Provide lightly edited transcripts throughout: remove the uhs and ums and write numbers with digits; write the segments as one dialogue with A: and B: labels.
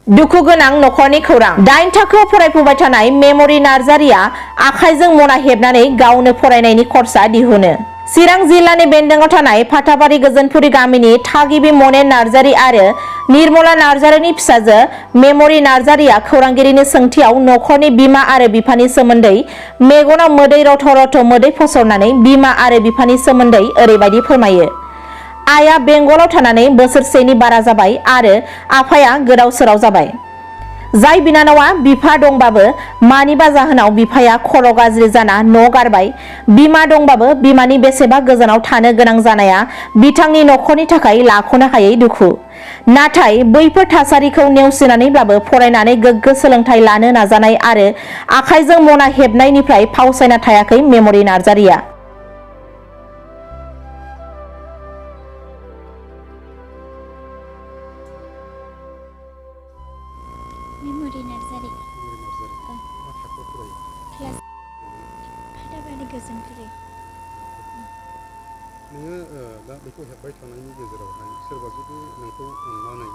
A: दुखु गोनां नखरनि खौरां 8 थाखोआव फरायफुबाय थानाय मेमरि नार्जारिया आखाइजों मना हेबनानै गावनो फरायनायनि खरसा दिहुनो। चिरां जिल्लानि बेन्दोंआव थानाय फाथाबारि गोजोनपुरि गामिनि थागिबि मनेन नार्जारि आरो निर्मला नार्जारिनि फिसाजो मेमरि नार्जारिया खौरांगिरिनि सोंथियाव नखरनि बिमा आरो बिफानि सोमोन्दै मेगनाव मोदै रथ' रथ' मोदै फसरनानै बिमा आरो बिफानि सोमोन्दै ओरैबायदि फोरमायो। आइया बेंगलाव थानानै बोसोरसेनि बारा जाबाय आरो आफाया गोदाव सोराव जाबाय। जाय बिनानावा बिफा दंबाबो मानिबा जाहोनाव बिफाया खर' गाज्रि जाना न' गारबाय। बिमा दंबाबो बिमानि बेसेबा गोजानाव थानो गोनां जानाया बिथांनि नखरनि थाखाय लाख'नो हायै दुखु। नाथाय बैफोर थासारिखौ नेवसिनानैब्लाबो फरायनानै गोग्गो सोलोंथाइ लानो नाजानाय आरो आखाइजों मना हेबनायनिफ्राय फावसायना थायाखै मेमरि नार्जारिया।
B: मेमरि नार्जारि क्लास फाथाबारि गोजोनपुरि।
C: नोङो दा बेखौ हेबबाय थानायनि गेजेरावहाय सोरबा जुदि नोंखौ अननानै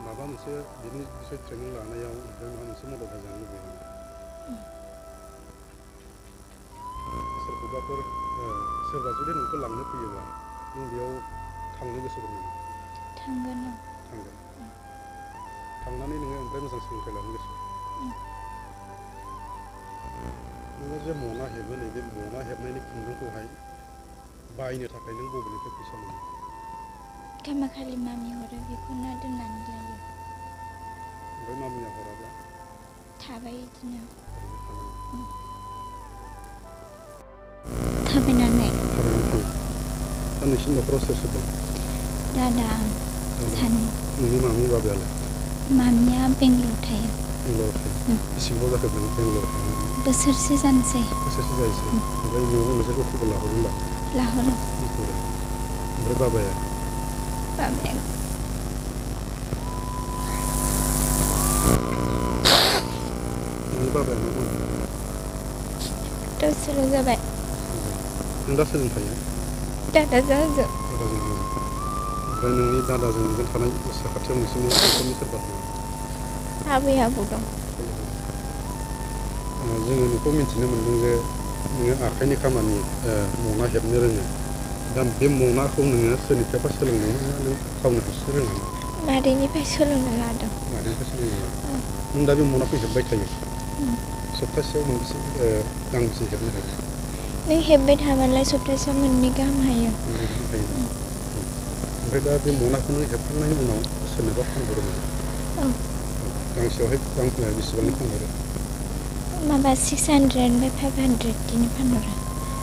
C: माबा मोनसे बिनि बिसय ट्रेनिं लानायाव ओमफ्राय माबा मोनसे मदद होजानो लुबैयो सोरखौबाफोर सोरबा जुदि नोंखौ लांनो फैयोब्ला नों बेयाव थांनो गोसो दं नामा?
B: थांगोन।
C: थांनानै नोङो ओमफ्राय मोजां सोलोंथाइ लानो गोसो। नोङो जे मना हेबो नैबे मना हेबनायनि खुन्दुंखौहाय बायनो थाखाय नों बबेनिफ्राय फैसा मोनो?
B: गामाखालि मामि हरो बेखौनो दोननानै लायो।
C: ओमफ्राय मामिया हराब्ला?
B: थाबाय बिदिनो। थाबायनानै
C: फैयो। दा नोंसिनि न'खराव सोर सोर दं?
B: दादा सानै।
C: नोंनि मामि बाबायालाय?
B: मामिया बेंगलराव थायो।
C: बेंगलराव थायो। बेसेबां जाखो बेंगलराव थांनानै?
B: बोसोरसे जानोसै।
C: बोसोरसे जायोसै। ओमफ्राय न'आव नोंसोरखौ खबर लाहरो दा?
B: लाहरो।
C: ओमफ्राय बाबाया?
B: बाबाया
C: नोंनि बाबाया मा मावो?
B: गोदाव सोराव जाबाय।
C: नों दा सोरजों थायो?
B: दादाजों आंजों।
C: ओमफ्राय नोंनि दादाजों नोंजों थानाय साखाथियाव नोंसोरनि न'खरनि सोरबा दं?
B: आबै आबौ दं।
C: जोङो बेखौ मिथिनो मोन्दों जे नोङो आखाइनि खामानि मना हेबनो रोङो। दा बे मनाखौ नोङो सोरनिफ्रायबा सोलोंदों ना नों गावनो हारसिं रोङो?
B: मादैनिफ्राय सोलोंना लादों।
C: मादैनिफ्राय सोलोंना लादों। नों दा बे मनाखौ हेबबाय थायो। सप्तासेयाव मोनबेसे गांबेसे हेबनो हायो?
B: नों हेबबाय थाबालाय सप्तासेयाव मोननै गाहाम हायो।
C: ओमफ्राय दा बे मनाखौ नों हेबखांनायनि उनाव सोरनोबा फानहरो नामा? गांसेयावहाय बेसेबांनि फानहरो?
B: माबा 600 ओमफ्राय 500 बिदिनो फानहरो।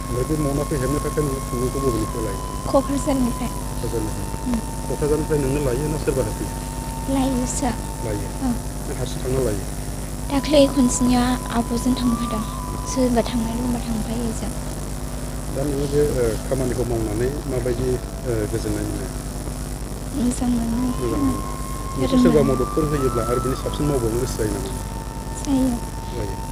C: ओमफ्राय बे मनाखौ हेबनो थाखाय नोङो खुन्दुंखौ बबेनिफ्राय लायो?
B: क'क्राझारनिफ्राय।
C: क'क्राझारनिफ्राय नोंनो लायो ना सोरबा होफैयो?
B: लायोसो।
C: लायो। नों हारसिं थांना लायो?
B: दाख्लै खनसेनिया आब'जों थांफादों। सोरबा थांनो लुबैबा थांफायो जों।
C: दा नोङो बे खामानिखौ मावनानै माबायदि गोजोननाय मोनो?
B: मोजां मोनो।
C: सोरबा मददफोर होयोब्ला आरो बिनि साबसिन मावबावनो गोसो जायो नामा?
B: जायो।